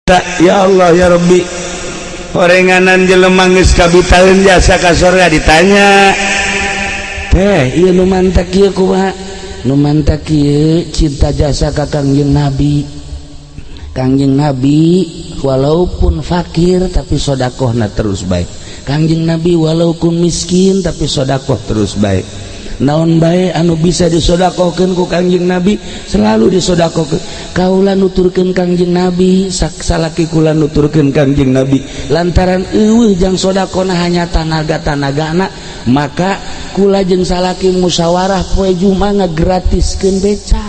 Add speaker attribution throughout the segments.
Speaker 1: Ya Allah ya Rabbi, orenganan jelema geus kabitaeun jasa ka sorga ditanya teh, ieu nu mantak ieu kumaha? Nu mantak ieu cinta jasa ka Kangjeng Nabi. Kangjeng Nabi walaupun fakir tapi sodakohna terus baik. Kangjeng Nabi walaupun miskin tapi sodakoh terus baik. Naon bae anu bisa disodakohkeun ku Kangjeng Nabi selalu disodakohkeun. Kaula nuturkeun Kangjeng Nabi, salaki kula nuturkeun Kangjeng Nabi, lantaran eueuh jang sodakohna hanya tanaga-tanagana, maka kula jeung salaki musyawarah poe Jumat ngagratiskeun beca.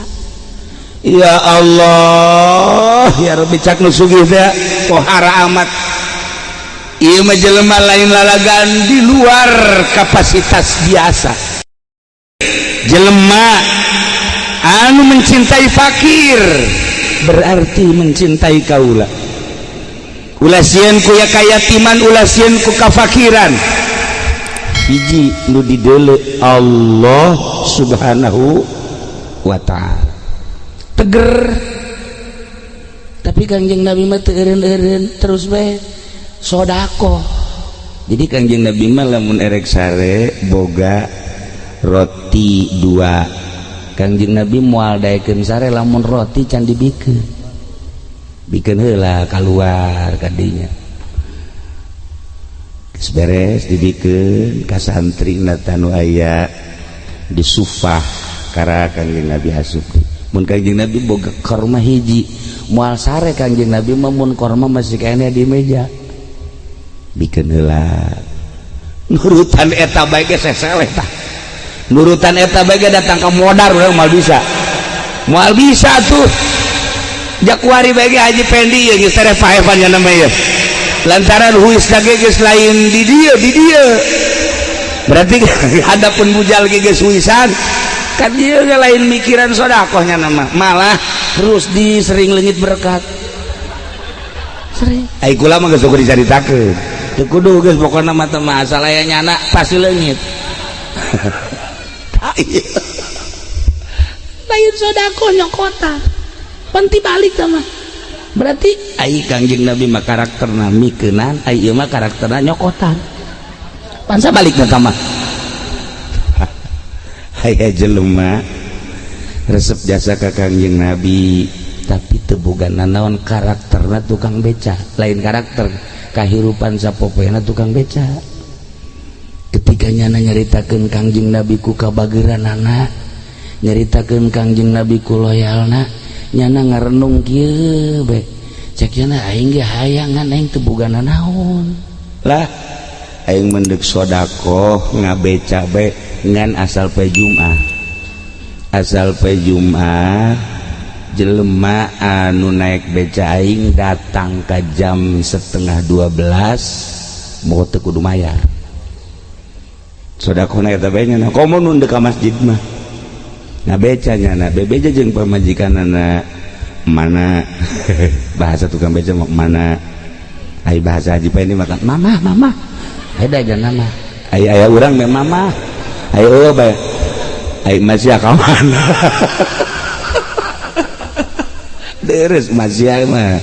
Speaker 1: Ya Allah ya Rabbi, cak nu sugih teh pohara amat. Ieu mah jelema lain lalagan, di luar kapasitas biasa. Jelema anu mencintai fakir berarti mencintai kaula. Ulah sieun ku ya kayatiman, ulah sieun ku kafakiran. Hiji nu dideuleu Allah Subhanahu wa Ta'ala. Teger, tapi Kangjeng Nabi mah teu eureun-eureun, terus bae sodakoh. Jadi Kangjeng Nabi mah lamun erek sare boga roti dua, Kangjeng Nabi moal daekeun sare lamun roti can dibikeun. Bikeun heula kaluar kadinya, geus beres dibikeun ka santri nu aya di sufah kara Kangjeng Nabi asup. Mun Kangjeng Nabi boga korma hiji, moal sare Kangjeng Nabi mah mun korma masih keneh di meja. Bikeun heula, nurutan eta bae ge seseleh tah. Nurutan eta bae ge datang ke modar urang moal bisa, moal bisa tuh. Jakuari bae ge Haji Pendi ye geus tereh paevan nya nama ieu, lantaran huis ge geus lain di dieu, di dieu berarti adapun bujal ge geus huisan kan. Ieu ge lain mikiran sodakohnya nama, malah terus di sering leungit berkat sering. Ai kula mah geus kudu dicaritakeun, teu kudu geus, pokona mah teu masalah aya nyana pasti leungit. Lain sodakoh, nyokotan penti balik sama. Berarti ai Kangjeng Nabi mah karakterna mikeunan, ai ieu mah karakterna nyokotan, pansa balik na mah. Aya jelema resep jasa ka Kangjeng Nabi tapi teu boga nanaon, karakterna tukang beca. Lain karakter, kahirupan sapopoena tukang beca. Ketika nyana nyaritakeun Kangjeng Nabi ku kabageranana, nyaritakeun Kangjeng Nabi ku loyalna, nyana ngarenung kieu be, cek nyana, aing ge hayangan, aing teu boga nanaon lah, aing mendek sodakoh ngabeca bae ngan asal poe Jumat. Asal poe Jumat jelema anu naik beca aing datang ke jam 11.30 mau teu kudu mayar. Sodakohna eta bae nya. Komo nu ka masjid mah ngabeca, nyana bebeja jeung pamajikanana mana, bahasa tukang beca mah mana, ai bahasa Haji ini makan mama mama beda aja nama. Ai aya urang me mama, ai eueuh bae, ai masih ka mana deres masih mah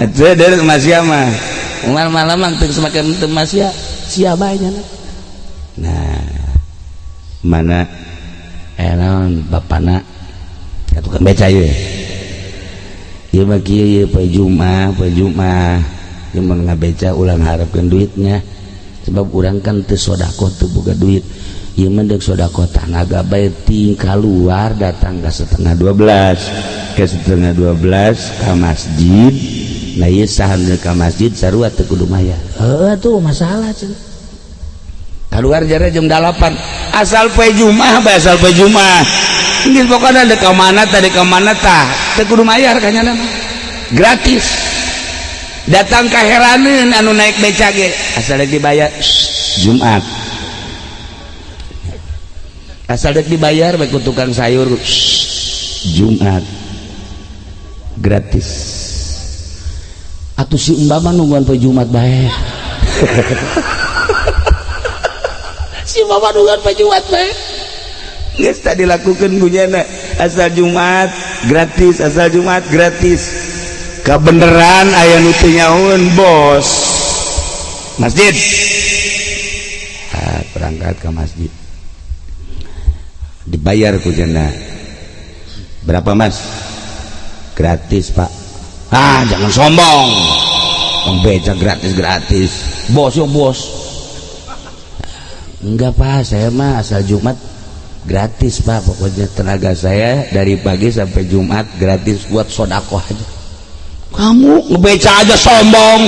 Speaker 1: atuh, deres masih mah malam-malam teu semakin teu masih sia bae nya. Nah, mana eh naon bapana ka tukang beca ieu, ieu mah kieu ieu, poe Jumat, poe Jumat ieu mah ngabeca ulah harapkeun duitnya, sebab urang kan teu sodakoh, teu boga duit. Ieu mah deuk sodakoh tanaga bae, ting keluar datang ke 11.30, ke 11.30 ka masjid. Nah, ieu saha ka masjid sarua teu kudu mayar. Heuh tuh masalah cenah. Keluar jare jam 8, asal poe Jumat bae, asal poe Jumat geus pokona deuk ka mana tah, deuk ka mana tah teu kudu mayar ka nyana mah, gratis. Datang ka heraneun anu naik beca ge, asal deuk dibayar. Jumat asal dek dibayar baik ku tukang sayur. Jumat gratis. Atuh si mbak mah nungguan poe Jumat bae, si mbak mah nungguan poe Jumat bae. Geus tadi lakukeun punyana, asal Jumat gratis, asal Jumat gratis. Kebeneran aya nu teu nyahoeun bos masjid. Ah, berangkat ke masjid, dibayar ku jana. Berapa, Mas? Gratis, Pak. Ah, jangan sombong. Bang beca gratis gratis. Bos yo bos. Enggak, Pak, saya mah asal Jumat gratis, Pak. Pokoknya tenaga saya dari pagi sampai Jumat gratis buat sodakoh aja. Kamu ngebeca aja sombong.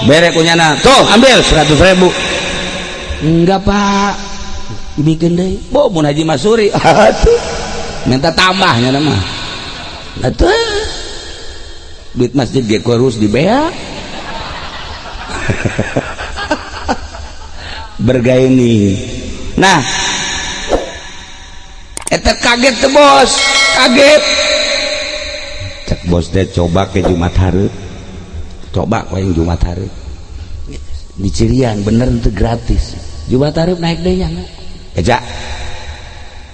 Speaker 1: Bere ku nyana. Tuh, ambil 100 ribu. Enggak, Pak. Bikin deh. Bo, mun Haji Masuri. Atuh. Minta tambahnya nama. Atuh. Duit masjid ge harus dibeak. Bergaini. Nah, eta kaget tuh bos, kaget. Cek bos teh, coba ke Jumat hari. Coba kau yang Jumat hari. Dicirian bener itu gratis. Jumat hari naik deh ya. Eja.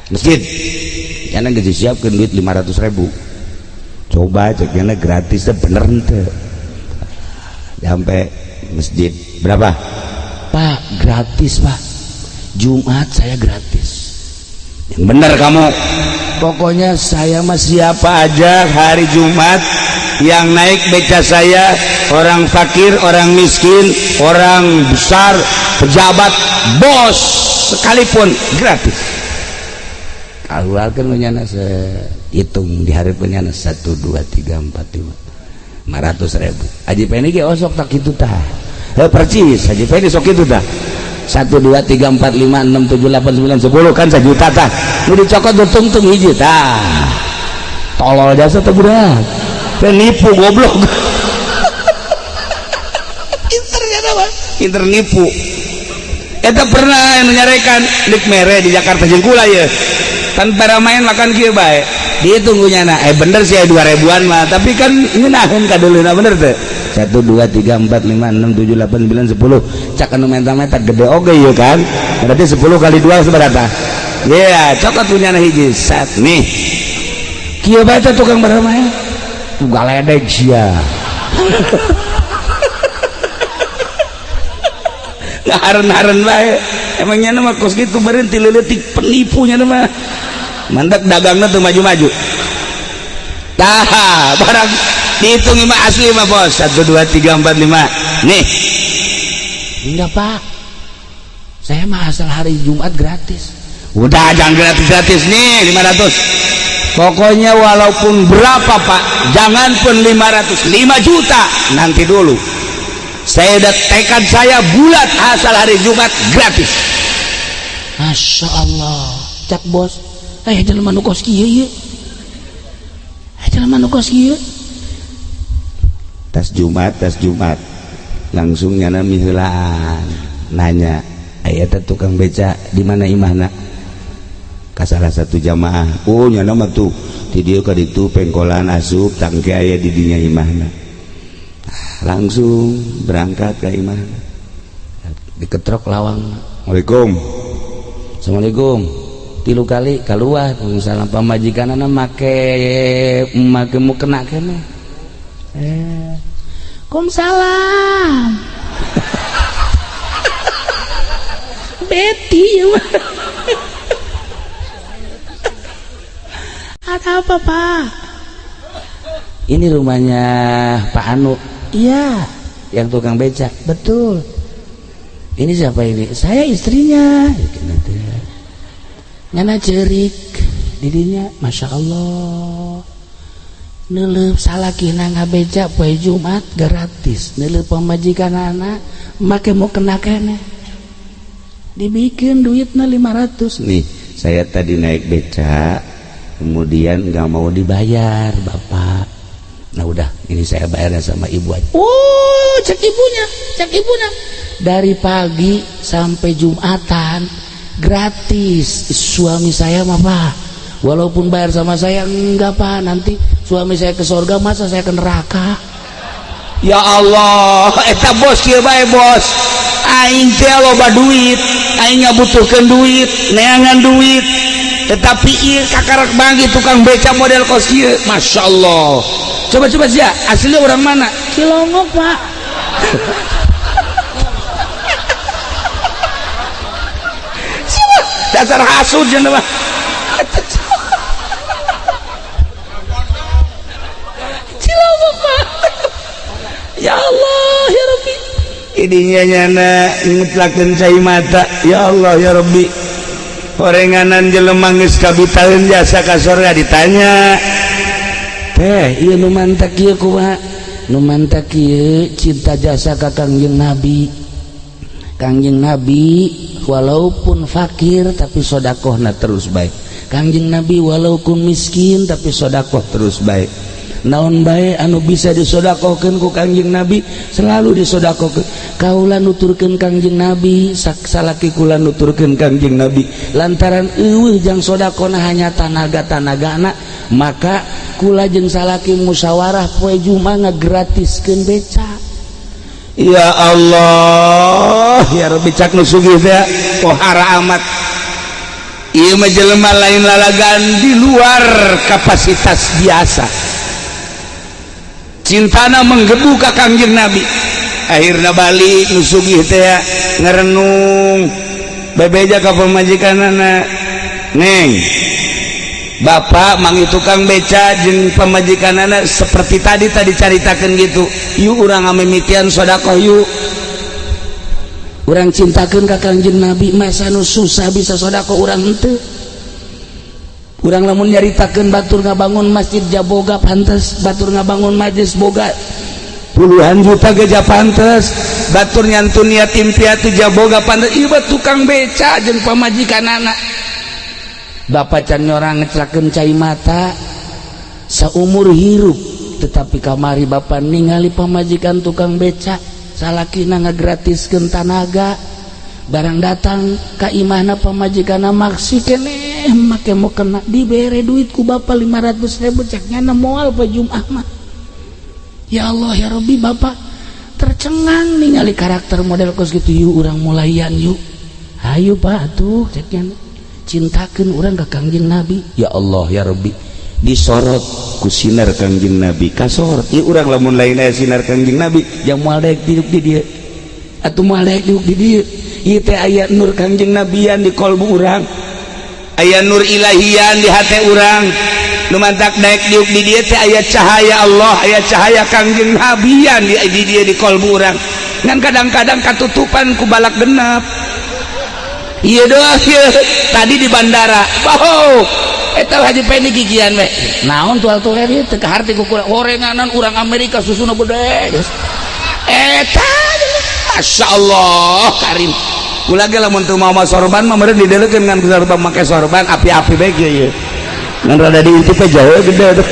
Speaker 1: Masjid. Jangan gaji siapkan duit 500 ribu. Coba cek nyana gratis teh bener ente. Sampai masjid berapa? Pak, gratis, Pak. Jumat saya gratis. Yang bener kamu. Pokoknya saya mah siapa aja hari Jumat yang naik beca saya, orang fakir, orang miskin, orang besar, pejabat, bos sekalipun gratis. Keluarkan punya hitung di hari punya satu, dua, tiga, empat, lima, 500 ribu. Haji Penny ge osok tak itu tah. Eh, percis Haji Penny sok itu tah. Satu, dua, tiga, empat, lima, enam, tujuh, delapan, sembilan, 10 kan 1 juta tah. Nu dicokot tungtung hiji tah. Tolol jasa teh budak. Penipu goblok. Pinter ya mah. Pinter nipu. Eta pernah yang nyarekan dik mere di Jakarta jeung kula ye. Tanpa main makan kieu bae. Ditunggunya nah, eh bener sih 2 ribuan mah, tapi kan ngeunaheun kadeuleuna, bener teh. 1 2 3 4 5 6 7 8 9 10. Cak anu menta-menta gede oge ieu kan. Berarti 10 kali 2 seberapa? Ya, yeah, cokot punya hiji set nih. Kieu bae teh tukang bermain. Tuh galedeg sia. Ngaharen-haren bae. Emangnya mah kos kitu berhenti leutik penipunya mah. Mantak dagangnya tuh maju-maju. Tah, barang dihitung mah asli mah bos. 1 2 3 4 5. Nih. Enggak, Pak. Saya mah asal hari Jumat gratis. Udah jangan gratis-gratis nih 500. Pokoknya walaupun berapa, Pak, jangan pun 500, 5 juta nanti dulu. Saya udah tekad saya bulat asal hari Jumat gratis. Masya Allah, cak bos, eh jelema nu kos kieu ieu. Eh jelema nu kos kieu. Tas Jumat, tas Jumat. Langsung nyana miheulaan nanya, aya teh tukang beca di mana imahna? Ka salah satu jamaah. Oh, nyana mah tuh di dieu ka ditu pengkolan asup tangke aya di dinya imahna. Langsung berangkat ke imahna. Diketrok lawang. Assalamualaikum. Assalamualaikum. Tilu kali keluar misalnya pamajikanana make make mukena kene. Eh. Waalaikumsalam. Betty ya mah. Ada apa, Pak? Ini rumahnya Pak Anu. Iya, yang tukang becak. Betul. Ini siapa ini? Saya istrinya. Nyana cerik didinya, Masya Allah. Neuleup salakina ngabeca poe Jumat gratis. Neuleup pamajikan anak make mukena kene. Dibikin duitnya 500. Nih, saya tadi naik becak, kemudian nggak mau dibayar, Bapak. Nah udah, ini saya bayarnya sama ibu aja. Oh, cek ibunya, cek ibunya. Dari pagi sampai Jumatan gratis. Suami saya mah, Pak, walaupun bayar sama saya enggak, Pak, nanti suami saya ke surga, masa saya ke neraka. Ya Allah, eta bos kieu bae bos. Aing teh loba duit, aing ngabutuhkeun duit, neangan duit. Tetapi ieu kakarak banggi tukang beca model kos kieu, Masya Allah. Coba-coba sia, asli orang mana? Cilongok, Pak. Dasar hasud jeung mah. Cilongok, Pak. Ya Allah, ya Rabbi. Idinya nyana ngutlakeun cai mata. Ya Allah, ya Rabbi. Horenganan jelema geus kabitaeun jasa ka sorga ditanya. Teh, ieu nu mantak ieu kumaha? Nu mantak ieu cinta jasa ka Kangjeng Nabi. Kangjeng Nabi walaupun fakir tapi sodakohna terus baik. Kangjeng Nabi walaupun miskin tapi sodakoh terus baik. Naon bae anu bisa disodakohkeun ku Kangjeng Nabi selalu disodakohkeun. Kaula nuturkeun Kangjeng Nabi, salaki kula nuturkeun Kangjeng Nabi. Lantaran eueuh jang sodakohna hanya tanaga-tanagana, maka kula jeung salaki musyawarah poe Jumat ngagratiskeun beca. Ya Allah, ya Rabbi, cak nu sugih teh pohara amat. Ieu mah jelema lain lalagan di luar kapasitas biasa. Cintana menggebu ka Kangjeng Nabi. Akhirna balik nu sugih teh ngerenung bebeja ka pamajikanana. Neng, bapak mangi tukang beca jeung pamajikanana seperti tadi tadi caritakeun gitu. Yuk urang ngamimitian sedekah yuk. Urang cintakeun ka Kangjeng Nabi, masa nu susah bisa sedekah urang henteu. Urang lamun nyaritakeun batur ngabangun masjid jaboga pantes, batur ngabangun majlis boga puluhan juta ge pantes, batur nyantun yatim piatu jaboga pantes. Ieu tukang beca jeung pamajikanana. Bapak can nyorang ngeclakeun cai mata saumur hirup, tetapi kamari bapak ningali pamajikan tukang beca salakina ngagratiskeun tanaga, barang datang ka imahna pamajikanna maksi keneh make mau kena dibere duit ku bapak 500.000 cek nyana moal poe Jumat mah. Ya Allah ya Rabbi, bapak tercengang ningali karakter model kos gitu. Yuk urang mulayan yuk, ayo Pak atuh cek nyana, cintakeun urang ka Kangjeng Nabi. Ya Allah ya Rabbi, disorot ku sinar Kangjeng Nabi kasorot. Ieu urang lamun lain aya sinar Kangjeng Nabi jang moal daek diuk di dieu atuh, moal daek diuk di dieu. Ieu teh aya nur Kangjeng Nabian di kolbu urang, aya nur ilahian di hate urang. Nu mantak daek diuk di dieu teh aya cahaya Allah, aya cahaya Kangjeng Nabian di dieu di kolbu urang. Ngan kadang-kadang katutupan ku balak genap. Iya doa ieu tadi di bandara. Wow, eta Haji Pendi gigian we. Naon tual-tual ieu teu kaharti ku kurang horenganan urang Amerika susuna gede. Eta Masya Allah karim. Kula ge lamun teu mawa sorban mah meureun dideulekeun ngan sorban make sorban api-api bae kieu ieu. Ngan rada diintip we jauh gede tuh.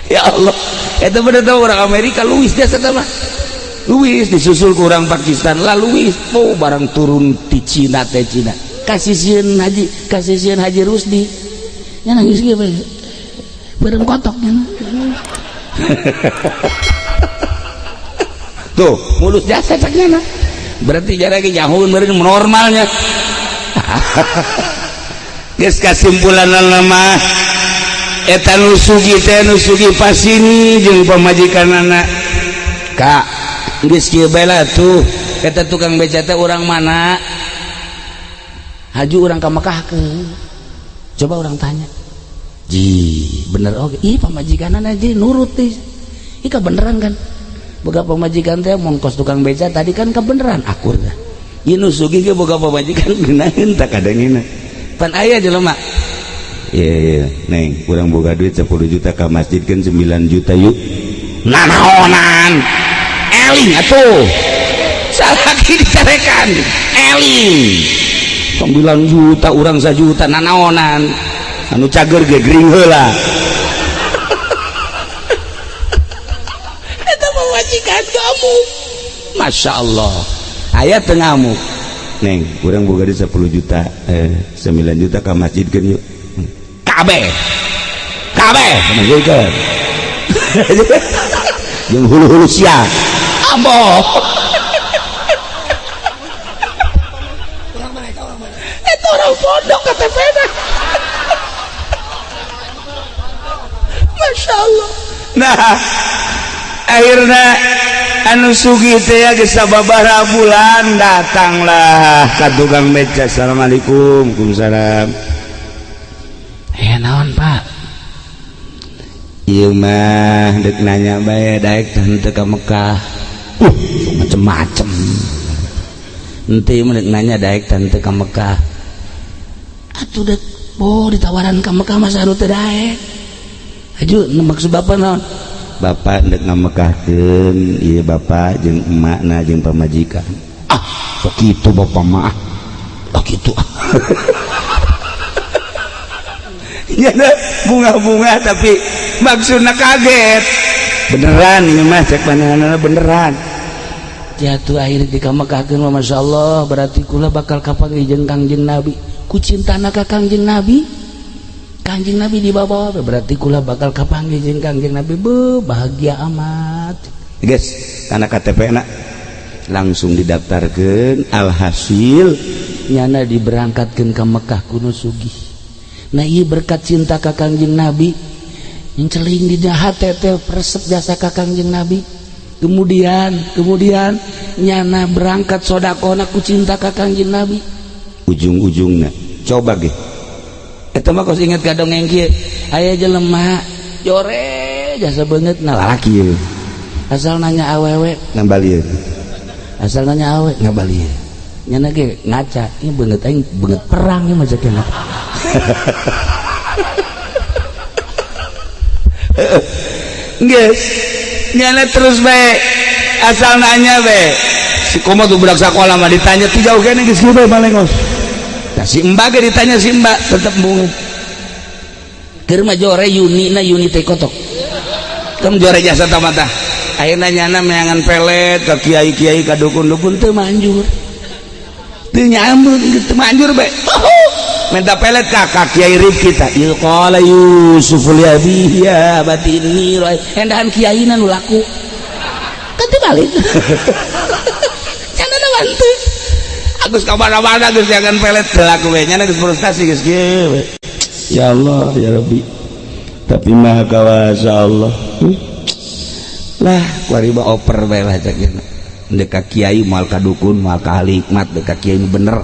Speaker 1: Ya Allah, eta bener teh urang Amerika Luis jasa teh mah. Luis disusul ke orang Pakistan lah Luis. Oh barang turun di Cina teh Cina. Kasih sieun Haji, kasih sieun Haji Rusdi. Nya nangis ge bae. Beureum kotok nya. Tuh, mulus jasa cak nya. Berarti jara ge nyahueun meureun normalnya. Geus kasimpulanna mah eta nu sugih teh nu sugih pasini jeung pamajikanana. Kak, geus kieu bae lah tuh. Eta tukang beca teh urang mana? Haju urang ka Mekah ke. Coba urang tanya. Ji, bener oge. Ih, pamajikanana ji nurut teh. Ih, kabeneran kan? Boga pamajikan teh mun kos tukang beca tadi kan kebeneran akur teh. Ieu nu sugih ge boga pamajikan geunaheun tak kadangina. Pan aya jelema. Iya, iya, neng, urang boga duit 10 juta ka masjid kan 9 juta yuk. Nanaonan. Eling atuh. Salaki dicarekan. Eling. 9 juta urang 1 juta nanaonan. Anu cager ge gering heula. Eta pamajikan kamu. Masya Allah. Aya teu ngamuk. Neng, urang boga duit 10 juta, 9 juta ka masjid kan yuk. Kabeh. Kabeh masjidkeun. Jeung hulu-hulu sia. Ambo. Eta orang pondok KTP-na. Masya Allah. Nah, akhirnya anu sugih teh ya geus sababaraha bulan datanglah ka tukang beca. Assalamualaikum. Waalaikumsalam. Eh, naon, Pak? Ieu mah dek nanya bae, daek teu ka Mekah? Macem-macem. Ente mah dek nanya daek teu ka Mekah. Atuh dek, oh, ditawaran ka Mekah masa anu teu daek. Aju, maksud bapak naon? Bapak dek ngamekahkeun ieu bapak jeung emakna jeung pamajikan. Ah, sok kitu bapak mah. Ah, kitu. Ya bunga-bunga tapi maksudna kaget. Beneran ieu mah cek manehna beneran. Jatuh akhir di kamekahkeun mah Masya Allah, berarti kula bakal kapanggih jeung Kangjeng Nabi. Ku cintana ka Kangjeng Nabi. Kangjeng Nabi dibawa berarti kula bakal kapanggih jeung Kangjeng Nabi. Be, bahagia amat. Guys, karena KTP na langsung didaftarkan, alhasil nyana diberangkatkan ke Mekah kuno sugih. Nah, iya berkat cinta ka Kangjeng Nabi yang celing di hate teh resep jasa ka Kangjeng Nabi. Kemudian nyana berangkat sodakona ku cinta ka Kangjeng Nabi. Ujung-ujungnya coba ge eta mah kos inget ka dongeng kieu, aya jelema jore jasa beungeut na lalaki ieu. Asal nanya awewe ngabalieun, asal nanya awewe ngabalieun. Nyana ge ngaca, ieu beungeut aing beungeut perang ieu mah cek. Geus nyana terus bae asal nanya bae. Si komo tuh budak sekolah mah ditanya ti jauh kene geus kieu bae balengos. Nah, si mbak ge ditanya si mbak tetep bunga. Keur mah jore Yuni na Yuni teh kotok. Tem jore jasa tamata. Ayeuna nyana meangan pelet ka kiai-kiai ka dukun-dukun teu manjur. Teu nyambung teu manjur bae. Minta pelet ka kiai Rifki ta. Il qala Yusuf li abihi ya abati inni ra'ay. Endahan kiaina nu laku. Kan teu balik. Nyana na bantu. Agus ka mana-mana geus jangan pelet teu laku we. Nyana geus frustasi geus kieu we. Ya Allah ya Rabbi. Tapi maha kawasa Allah. Lah kuari mah oper bae lah cek nya. Dek ka kiai moal ka dukun moal ka ahli hikmat, dek ka kiai nu bener.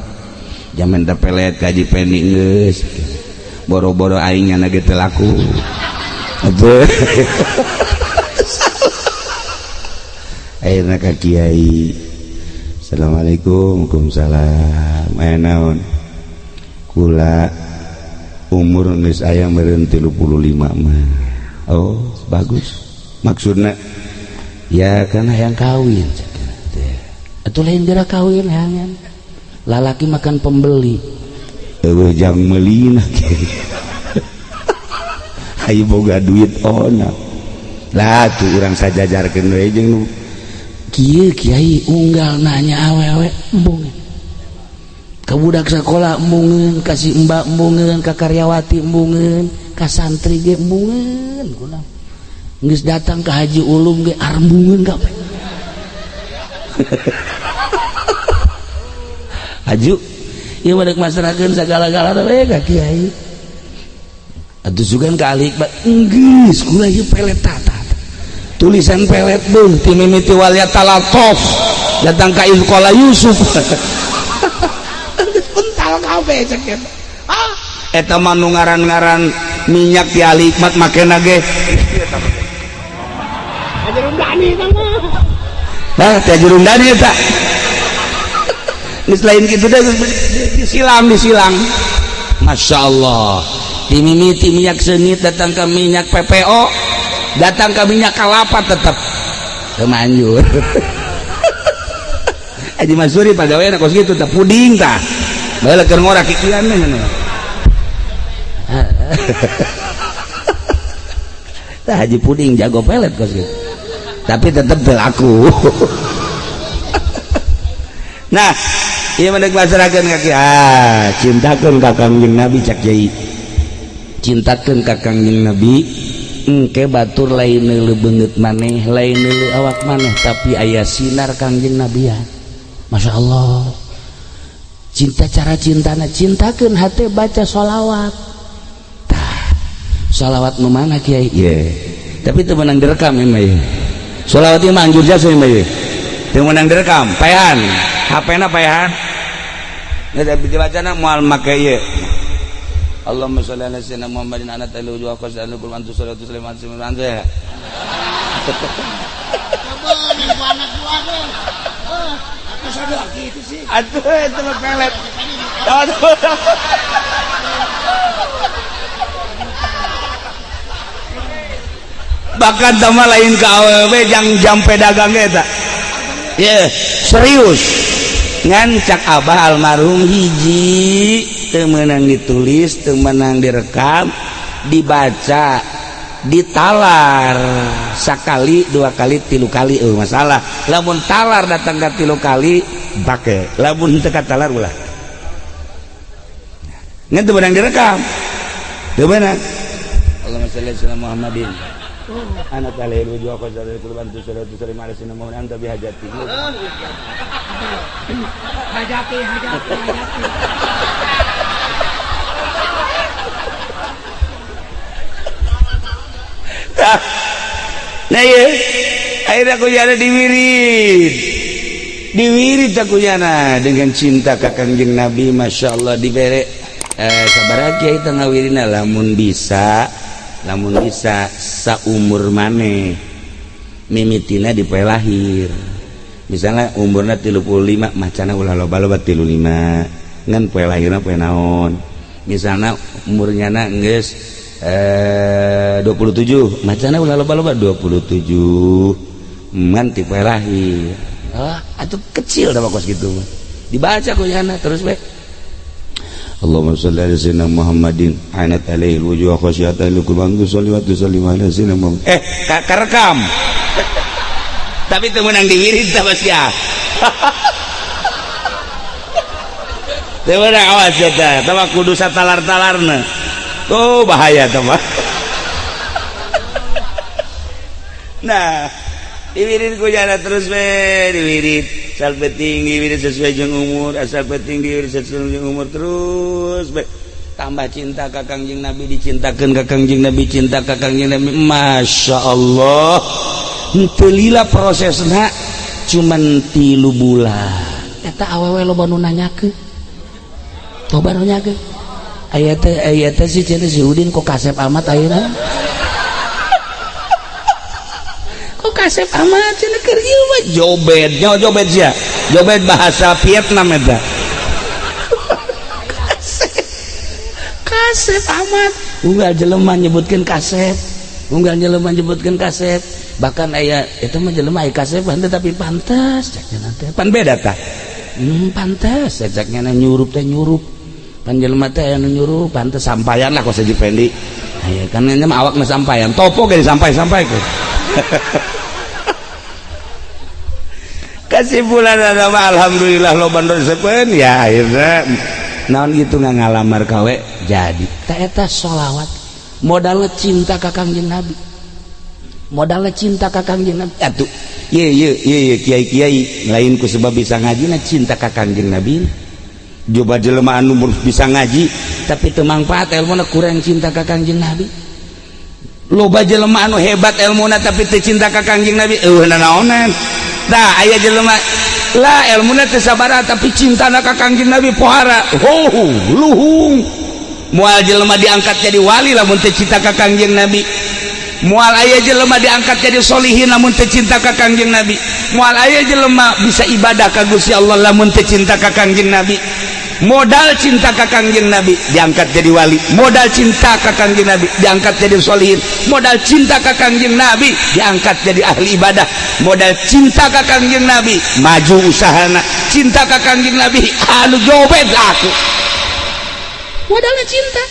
Speaker 1: Jaman teh pelet kaji peni geus. Boro-boro aing nyana ge teu laku. Atuh. Ayeuna ka kiai. Assalamualaikum. Waalaikumsalam. Aya naon? Kula umur geus aya meureun 35 mah. Oh, bagus. Maksudna ya karena yang kawin. Atuh lain geura kawin hangan. Lalaki makan pembeli. Eueuh jang meulina. Hayu boga duit ona. Lah tuh urang sajajarkeun we jeung nu kieu kiai unggal nanya awewe embungeun. Ka budak sakola embungeun, ka si mbak embungeun, ka karyawati embungeun, ka santri ge embungeun kunaon. Geus datang ka Haji Ulum ge arembungeun kabeh. Aju ieu mah deuk masrahkeun sagala-gala we ka kiai. Atuh sugan ka ahli hikmat geus kula ieu pelet tata. Tulisan pelet beuh ti mimiti wal talatof datang ka Izqala Yusuf. Geus pental kabeh cek eta. Ah, eta mah nu ngaran-ngaran minyak di ahli hikmat makena ge.
Speaker 2: Ajarundani eta mah.
Speaker 1: Nah, teh ajarundani eta. Geus lain kitu deh disilang disilang. Masya Allah. Dimimiti minyak seungit datang ke minyak PPO, datang ke minyak kelapa tetap teu manjur. Haji Mansuri pagawean kos kitu tah puding tah. Bae keur ngora kikian mah. Tah Haji Puding jago pelet kos kitu. Tapi tetep teu laku. Nah, ieu mah deuk masrahkeun ka kiai. Ah, cintakeun ka Kangjeng Nabi cak kiai. Cintakeun ka Kangjeng Nabi engke batur lain neuleuh beungeut maneh, lain neuleuh awak maneh, tapi aya sinar Kangjeng Nabi ya. Masya Allah. Cinta cara cintana, cintakeun hate baca sholawat. Tah, Sholawat nu mana kiai? Ye. Tapi teu meunang direkam ieu mah ye. Sholawat ieu mah anjur jasa ieu mah ye. Teu meunang direkam, paehan. HP-na paehan. Nah, dibacana moal make ieu. Allahumma sholli ala sayyidina Muhammadin ana ta'ala wa qasal kul antu salatu sallam antu ya. Atuh itu mah pelet. Bahkan sama lain ke awewe jang jampe dagang eta. Ye, serius. Ngan cak abah almarhum hiji teu meunang ditulis, teu meunang direkam, dibaca, ditalar sakali, dua kali, tilu kali masalah. Lamun talar datang ke tilu kali pake, lamun teu talar ulah. Ngan teu meunang direkam. Teu meunang. Allahumma shalli ala Muhammadin. Ana talil wujuh qazal qurban tu salatu salim ala sayyidina Muhammad anta bihajati.
Speaker 2: Hajati hajati hajati.
Speaker 1: Nah iya, akhirnya aku jana diwirid. Diwirid aku jana dengan cinta ka Kangjeng Nabi, Masya Allah dibere. Sabar kiai teh ngawirina lamun bisa saumur maneh mimitina di poe lahir. Misalnya umurna 35 macana ulah loba-loba 35 ngan poe lahirna poe naon. Misalnya umurnya na geus 27 macana ulah loba-loba 27 ngan ti poe lahir. Ah, atuh kecil da kos kitu mah. Dibaca ku nyana terus we. Allahumma shalli ala sayyidina Muhammadin anat alaihi wujuh khasyatan liqurban sholli wa sallim ala sayyidina Muhammad. Karekam. Tapi teu meunang diwirid tah bas ya. Teu meunang awas eta, tah mah kudu satalar-talarna. Oh, bahaya tah mah. Nah, diwirid ku jana terus we diwirid. Asal penting diwirid sesuai jeung umur, asal penting diwirid sesuai jeung umur terus we. Tambah cinta ka Kangjeng Nabi, dicintakeun ka Kangjeng Nabi, cinta ka Kangjeng Nabi. Masya Allah. Henteu lila prosesna cuman 3 bulan. Eta awewe loba nu nanyakeun. Loba nu nanyakeun. Aya teh si cenah si Udin kok kasep amat ayeuna. Kok kasep amat cenah keur ieu mah jobet, nyaho jobet sia. Jobet bahasa Vietnam eta. Kasep. Kasep amat. Unggal jelema nyebutkeun kasep. Unggal jelema nyebutkeun kasep. Bahkan aya eta mah jelema aya kasep henteu tapi pantas cek nya teh. Pan beda tah. Pantas cek nya nyurup teh nyurup. Pan jelema teh aya nu nyurup pantas sampayan lah kos Haji Pendi. Aya kan nya mah awak mah sampayan. Topo ge disampai-sampaikeun. Kesimpulan adalah alhamdulillah loba nu resepeun ya akhirnya naon gitu ngalamar kawe jadi. Ta eta sholawat modalna cinta ka Kangjeng Nabi. Modalna cinta ka Kangjeng Nabi. Atuh ye ye ye kiai-kiai lain ku sebab bisa ngaji na cinta ka Kangjeng Nabi. Coba jelema anu bisa ngaji tapi teu mangfaat elmuna kurang cinta ka Kangjeng Nabi. Loba jelema anu hebat elmuna tapi teu cinta ka Kangjeng Nabi eueuh nanaonan. Tah aya jelema lah elmuna teu sabaraha tapi cintana ka Kangjeng Nabi pohara. Oh, luhung. Moal jelema diangkat jadi wali lamun teu cinta ka Kangjeng Nabi. Moal aya jelema diangkat jadi solihin lamun teu cinta ka Kangjeng Nabi. Moal aya jelema bisa ibadah ka Gusti Allah lamun teu cinta ka Kangjeng Nabi. Modal cinta ka Kangjeng Nabi diangkat jadi wali, modal cinta ka Kangjeng Nabi diangkat jadi solihin, modal cinta ka Kangjeng Nabi diangkat jadi ahli ibadah, modal cinta ka Kangjeng Nabi maju usahana, cinta ka Kangjeng Nabi anu jobet aku. Modalnya cinta.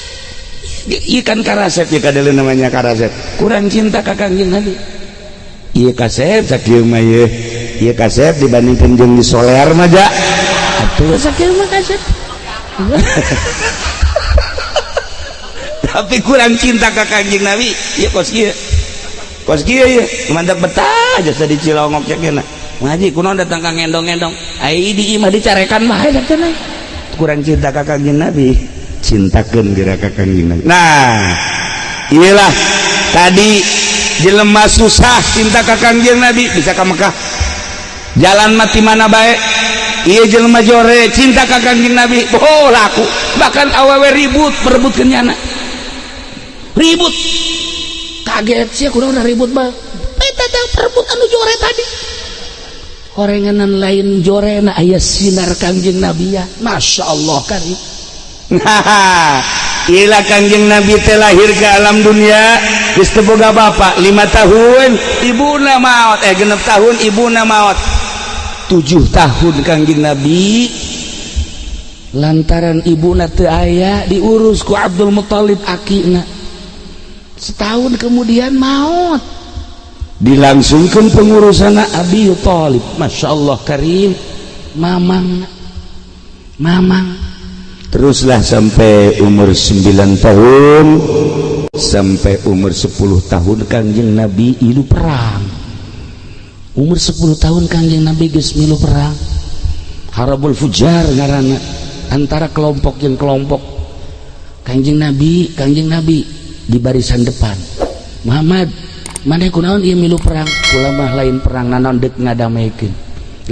Speaker 1: Ikan karasep ya kadele namanya karasep. Kurang cinta ka Kangjeng Nabi. Ieu kasep sakieu mah ieu. Ieu kasep dibandingkeun jeung di soler mah ja. Atuh sakieu mah kasep. Tapi kurang cinta ka Kangjeng Nabi. Ieu kos kieu. Kos kieu ieu mantap betah jasa di Cilongok cek cenah. Ngaji kunaon datang ka ngendong-ngendong. Ai di imah dicarekan mah cek cenah. Kurang cinta ka Kangjeng Nabi. Cintakeun geura ka Kangjeng Nabi. Nah, Iyalah, tadi jelema susah cinta ka Kangjeng Nabi bisa ka Mekah, jalan mati mana baik. Iya, jelema jore cinta ka Kangjeng Nabi, oh laku. Bahkan awewe ribut berebut nyana, ribut.
Speaker 2: Kaget sih, kurang udah ribut bang. Eta teh perebut anu jore tadi, horenganan lain jorena, aya sinar Kangjeng Nabi ya. Masya Allah kari.
Speaker 1: Nah, ila Kangjeng Nabi teh lahir ke alam dunia geus teu boga bapak. 5 tahun ibuna maot, eh, 6 tahun ibuna maot. 7 tahun Kangjeng Nabi,
Speaker 2: lantaran ibuna teu aya, diurus ku Abdul Muthalib akina. Setahun kemudian maut.
Speaker 1: Dilangsungkan pengurusan Abi Thalib.
Speaker 2: Masya Allah karim, mamang mamang.
Speaker 1: Teruslah sampai umur 9 tahun, sampai umur 10 tahun Kangjeng Nabi ilu
Speaker 2: perang. Umur 10 tahun Kangjeng Nabi geus milu perang. Harbul Fujar ngaranna, antara kelompok yang kelompok. Kangjeng Nabi, Kangjeng Nabi di barisan depan. "Muhammad, mana kunaon ieu milu perang?" "Kula mah lain perang nanaon, deuk ngadamekeun,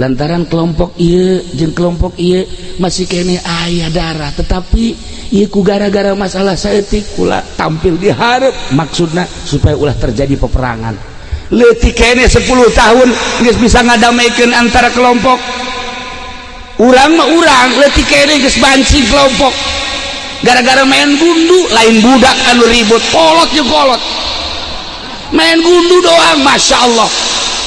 Speaker 2: lantaran kelompok ieu jeung kelompok ieu masih kene aya darah, tetapi ieu ku gara-gara masalah saeutik kula tampil di hareup, maksudna supaya ulah terjadi peperangan."
Speaker 1: Leutik kene 10 tahun geus bisa ngadamekeun antara kelompok. Urang mah, urang leutik kene geus banci kelompok gara-gara main gundu. Lain budak anu ribut, kolot jeung kolot main gundu doang. Masya Allah,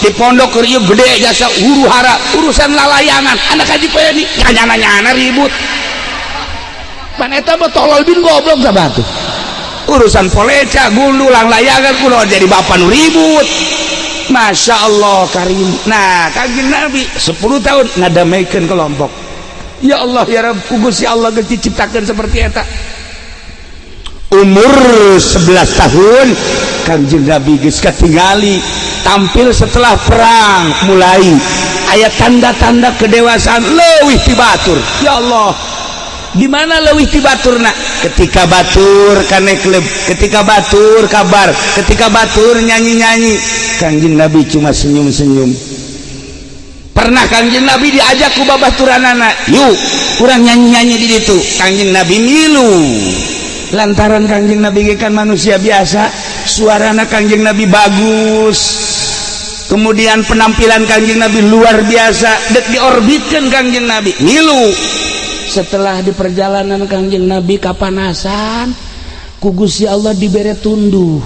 Speaker 1: di pondok keur ieu gede jasa huru hara urusan lalayangan anak Haji Peni, nyana-nyana ribut.
Speaker 2: Pan eta mah tolol bin goblok sabatu.
Speaker 1: Urusan poleca gundu lang layangan kuno jadi bapak nu ribut. Masya Allah karim. Nah, Kangjeng Nabi 10 tahun ngadamaikan kelompok. Ya Allah ya Rabb, ku Gusti Allah geus diciptakan seperti eta. Umur 11 tahun Kangjeng Nabi geus katingali tampil setelah perang, mulai aya tanda-tanda kedewasaan leuwih ti batur. Ya Allah, di mana leuwih ti baturna? Ketika batur ka klub, ketika batur kabar, ketika batur nyanyi-nyanyi, Kangjeng Nabi cuma senyum-senyum. Pernah Kangjeng Nabi diajak ku babaturanana, "Yuk, kurang nyanyi-nyanyi di ditu." Kangjeng Nabi milu lantaran Kangjeng Nabi kan manusia biasa, suarana Kangjeng Nabi bagus, kemudian penampilan Kangjeng Nabi luar biasa, dek diorbitkan. Kangjeng Nabi milu.
Speaker 2: Setelah di perjalanan Kangjeng Nabi kapanasan, ku Gusti Allah dibere tunduh,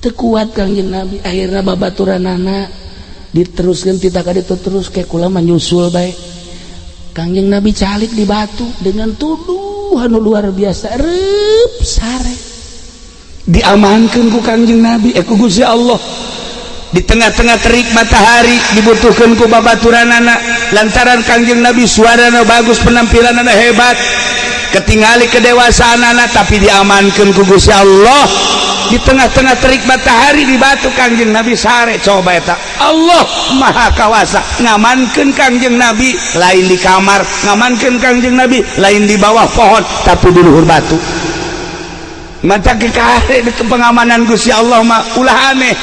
Speaker 2: teu kuat Kangjeng Nabi. Akhirnya babaturanana diteruskan, tidak ada itu terus kayak kula menyusul baik. Kangjeng Nabi calik di batu dengan tunduh anu luar biasa, rep sare.
Speaker 1: Diamankan ku Kangjeng Nabi, eh, ku Gusti Allah di tengah-tengah terik matahari, dibutuhkan ku babaturanana lantaran Kangjeng Nabi suarana bagus, penampilanana hebat, ketingali kedewasaan anak, tapi diamankan ku Gusti Allah di tengah-tengah terik matahari, di batu Kangjeng Nabi sare. Coba eta, Allah Maha Kawasa ngamankan Kangjeng Nabi lain di kamar, ngamankan Kangjeng Nabi lain di bawah pohon, tapi di luhur batu. Mata kekare di pengamanan Gusti Allah mah ulah aneh.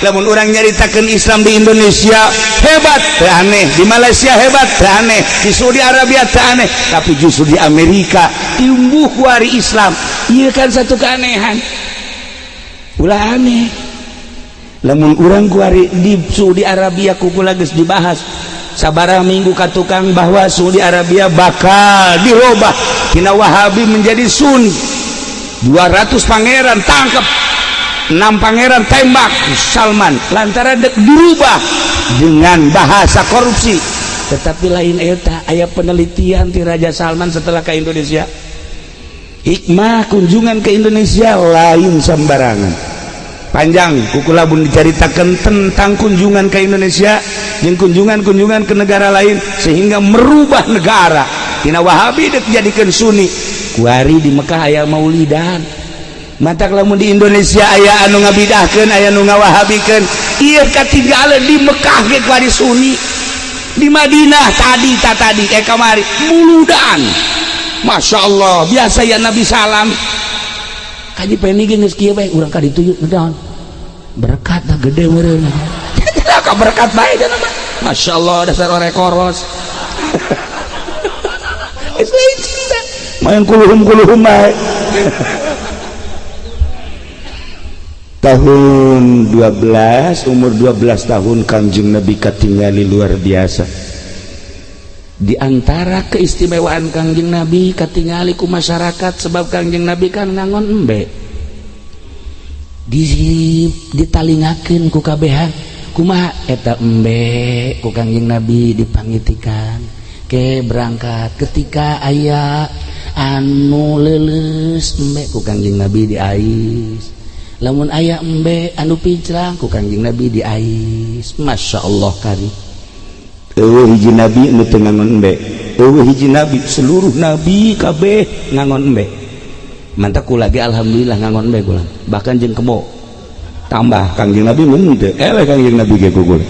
Speaker 1: Lamun orang nyaritakan Islam di Indonesia hebat teu aneh, di Malaysia hebat teu aneh, di Saudi Arabia teu aneh, tapi justru di Amerika tumbuh kuari Islam. Iya kan, satu keanehan. Ulah aneh lamun urang kuari di Saudi Arabia kukula geus dibahas sabaraha minggu ka tukang bahwa Saudi Arabia bakal dirubah tina Wahabi menjadi Sunni. 200 pangeran tangkap, 6 pangeran tembak Salman lantaran dek dirubah dengan bahasa korupsi.
Speaker 2: Tetapi lain eta, aya penelitian ti Raja Salman setelah ke Indonesia.
Speaker 1: Hikmah kunjungan ke Indonesia lain sembarangan. Panjang kukula pun diceritakan tentang kunjungan ke Indonesia yang kunjungan-kunjungan ke negara lain sehingga merubah negara tina Wahabi dek jadikan Sunni.
Speaker 2: Kuari di Mekah aya maulidan.
Speaker 1: Matak lamun di Indonesia aya anu ngabidahkeun, aya nu ngawahabikeun, ieu katinggalan di Mekah ge kuari Sunni. Di Madinah tadi, tak tadi, eh, kamari muludan. Masya Allah, biasa ya Nabi salam.
Speaker 2: Kaji Peni ge geus kieu bae, urang ka ditu yuk, naon berkat dah gede meureun. Ka berkat bae cenah mah. Masya Allah, dasar orang koros. Geus lain cinta.
Speaker 1: Main kuluhum kuluhum bae. Tahun 12, umur 12 tahun Kangjeng Nabi katingali luar biasa.
Speaker 2: Di antara keistimewaan Kangjeng Nabi katingali ku masyarakat, sebab Kangjeng Nabi kan ngangon embe. Di ditalingakeun ku kabehan, kumaha eta embe ku Kangjeng Nabi dipangitikan ke berangkat ketika aya anu leuleus embe ku Kangjeng Nabi diais, lamun aya embe anu pincrang ku Kangjeng Nabi diais. Masya Allah kari.
Speaker 1: Eueuh hiji nabi nu teu ngangon embe, eueuh hiji nabi, seluruh nabi kabeh ngangon embe.
Speaker 2: Mantap kula ge alhamdulillah ngangon embe kula, bahkan jeung kebo.
Speaker 1: Tambah Kangjeng Nabi mun teu eleh Kangjeng Nabi ge kugul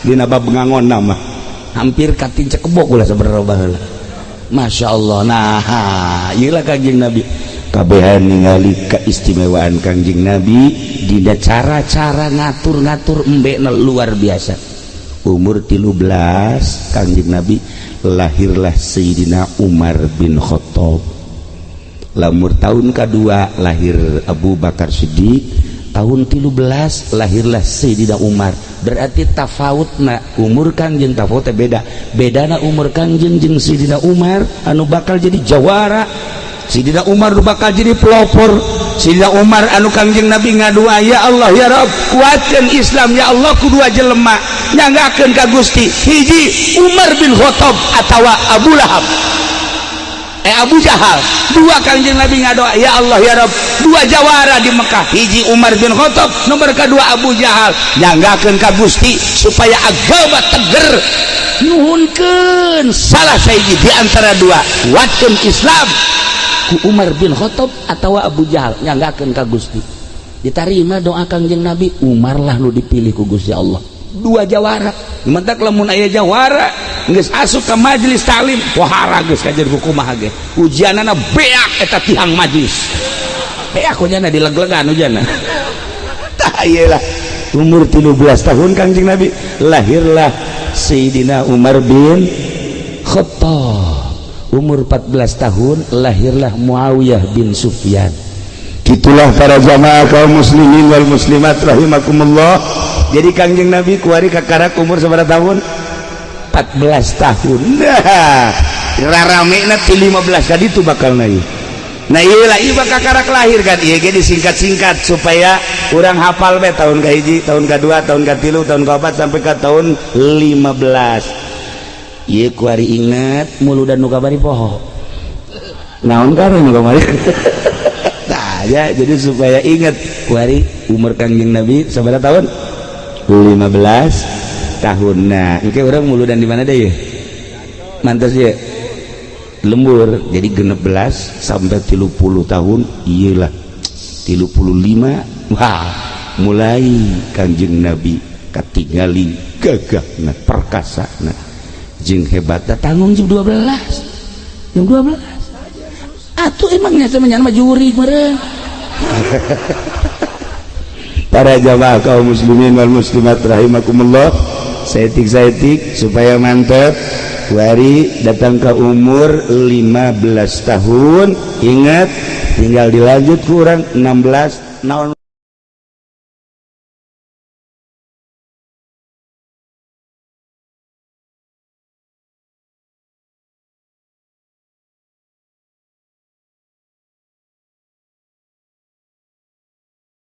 Speaker 1: dina bab ngangon nama.
Speaker 2: Hampir katinca kebo kula sebenarnya baheula. Masya Allah. Nah, ieu lah Kangjeng Nabi.
Speaker 1: Kabehan ningali keistimewaan Kangjeng Nabi
Speaker 2: dina cara-cara ngatur-ngatur embe luar biasa.
Speaker 1: Umur 13 Kangjeng Nabi lahirlah Sayyidina Umar bin Khattab. Lamur tahun kedua lahir Abu Bakar Siddiq,
Speaker 2: tahun 13 lahirlah Sayyidina Umar. Berarti tafautna umur Kangjeng tafawut beda, bedana umur Kangjeng jeung Sayyidina Umar anu bakal jadi jawara,
Speaker 1: Sayyidina Umar nu bakal jadi pelopor, Sayyidina Umar anu Kangjeng Nabi ngadua, "Ya Allah, ya Rabb, kuatkeun Islam ya Allah ku dua jelema, nyanggakeun ka Gusti, hiji Umar bin Khattab atawa Abu Lahab, Abu Jahal." Dua Kangjeng Nabi ngadoa, "Ya Allah, ya Rabb, dua jawara di Mekah, hiji Umar bin Khattab, nomor kedua Abu Jahal, nyanggakeun ka Gusti supaya agama teger,
Speaker 2: nuhunkeun
Speaker 1: salah sahiji di antara dua, kuatkeun Islam
Speaker 2: ku Umar bin Khattab atau Abu Jahal, nyanggakeun ka Gusti." Ditarima doa Kangjeng Nabi, Umar lah nu dipilih ku Gusti Allah.
Speaker 1: Dua jawara. Mentak lamun aya jawara geus asup ka majelis taklim, wahara geus kajer ku kumaha ge ujianana beak eta tihang majelis, beak ujana dileg-legan ujana. Tah ieu lah umur 13 tahun Kangjeng Nabi lahirlah Sayyidina Umar bin
Speaker 2: Khattab. Umur 14 tahun lahirlah Muawiyah bin Sufyan.
Speaker 1: Gitulah para jamaah kaum muslimin wal muslimat rahimakumullah. Jadi Kangjeng Nabi kuari kakarak umur sabaraha tahun? 14 tahun. Nah, raramena ti 15 kali itu bakal naik. Nah, ieu lah ieu bakal kakarak lahir kan ieu ge disingkat-singkat supaya urang hafal be tahun ka hiji, tahun ka-2, tahun ka-3, tahun ka-4 sampai ka tahun 15.
Speaker 2: Ieu kuari inget muludan nu kabari poho.
Speaker 1: Naon kare nu kamari? Nah, ya, jadi supaya ingat kuari umur Kangjeng Nabi sabaraha tahun? 15 tahun. Nah, engke urang muludan di mana deh ya? Mantas ya? Lembur. Jadi 16 sampai 30 tahun iyalah 35, wah, mulai Kangjeng Nabi katingali gagahna, perkasana jeung hebatna.
Speaker 2: Tanggung jam 12, jam 12 atuh emangnya temennya mah jurig meureun.
Speaker 1: Para jamaah kaum muslimin wal muslimat rahimakumullah, saeutik-saeutik supaya mantap. Wari datang ke umur 15 tahun, ingat tinggal dilanjut kurang 16 naon.